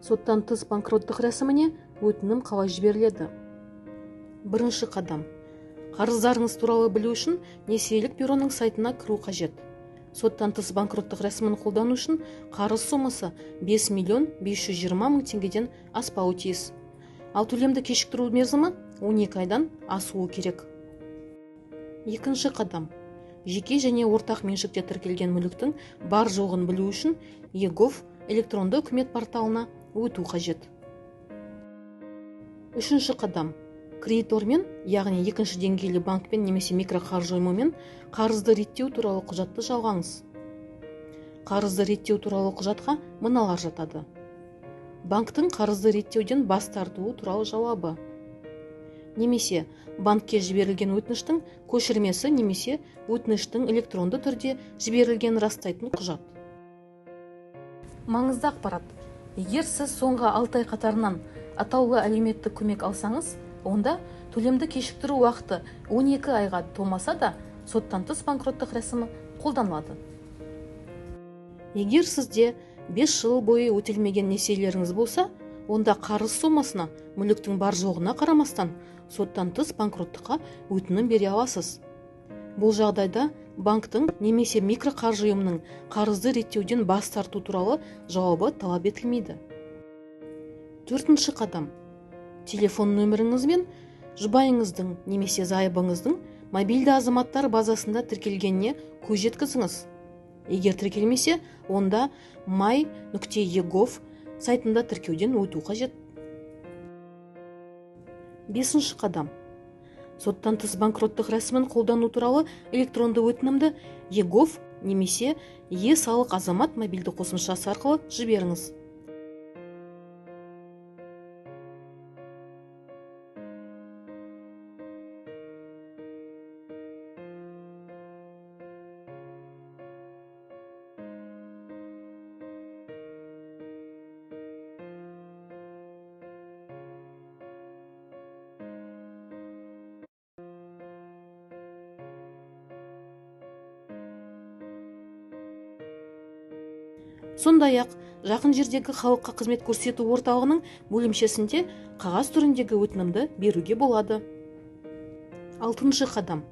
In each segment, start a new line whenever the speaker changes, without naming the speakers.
Соттан тыс банкроттық рәсіміне өтінім қалай жіберіледі? Бірінші қадам. Қарыздарыңыз туралы білу үшін несиелік бюроның сайтына кіру қажет. Соттан тыс банкроттық рәсімін қолдану үшін қарыз сомасы 5 миллион 520 мың теңгеден аспауы тиіс. Ал төлемді кешіктіру мерзімі 12 айдан асуы керек. Екінші қадам. Жеке және ортақ меншікте тіркелген мүліктің бар жоғын білу үшін eGov электронды үкімет порталына өту қажет. Үшінші қадам. Кредитормен, яғни екінші деңгейлі банкпен немесе микроқаржы ұйымымен қарызды реттеу туралы құжатты жалғаңыз. Қарызды реттеу туралы құжатқа мыналар жатады. Банктің қарызды реттеуден бас тартуы туралы жауабы. Немесе банкке жіберілген өтініштің көшірмесі немесе өтініштің электронды түрде жіберілгенін растайтын құжат. Маңызды ақпарат. Егер сіз соңғы 6 ай қатарынан атаулы әлеуметтік көмек алсаңыз, онда төлемді кешіктіру уақыты 12 айға толмаса да, соттан тыс банкроттық рәсімі қолданылады. Егер сізде 5 жыл бойы өтелмеген несиелеріңіз болса, онда қарыз сомасына мүліктің бар жоғына қарамастан соттан тыс банкроттыққа өтінім бере аласыз. Бұл жағдайда банктің немесе микроқаржы ұйымының қарызды реттеуден бас тарту туралы жауабы талап етілмейді. Төртінші қадам. Телефон нөміріңіз бен жұбайыңыздың немесе зайыбыңыздың мобильді азаматтар базасында тіркелгеніне көз жеткізіңіз. Егер тіркелмесе, онда my.egov сайтында тіркеуден өту қажет. Бесінші қадам. Соттан тыс банкроттық рәсімін қолдану туралы электронды өтінімді eGov немесе е-салық азамат мобильді қосымшасы арқылы жіберіңіз. Сондай-ақ, жақын жердегі халыққа қызмет көрсету орталығының бөлімшесінде қағаз түріндегі өтінімді беруге болады. Алтыншы қадам.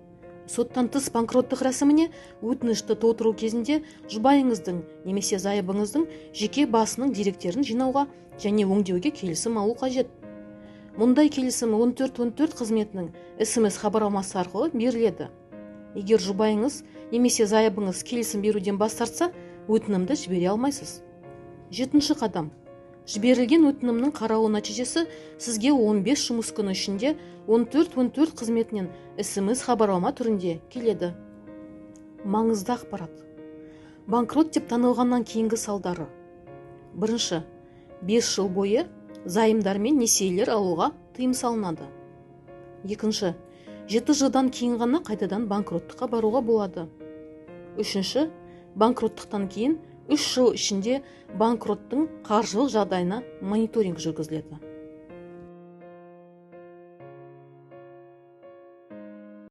Соттан тыс банкроттық рәсіміне өтінішті толтыру кезінде жұбайыңыздың немесе зайыбыңыздың жеке басының деректерін жинауға және өңдеуге келісім алу қажет. Мұндай келісім 1414 қызметінің СМС хабарламасы арқылы беріледі. Егер жұбайыңыз немесе зайыбыңыз келісім беруден бас тартса, өтінімді жібере алмайсыз. Жетінші қадам. Жіберілген өтінімнің қаралу нәтижесі сізге 15 жұмыс күні ішінде 1414 қызметінен СМС хабарлама түрінде келеді. Маңызды ақпарат. Банкрот деп танылғаннан кейінгі салдары. Бірінші, 5 жыл бойы займдар мен несиелер алуға тыйым салынады. Екінші, 7 жылдан кейін ғана қайтадан банкроттыққа баруға болады. Үшінші, банкроттықтан кейін 3 жыл ішінде банкроттың қаржылық жағдайына мониторинг жүргізіледі.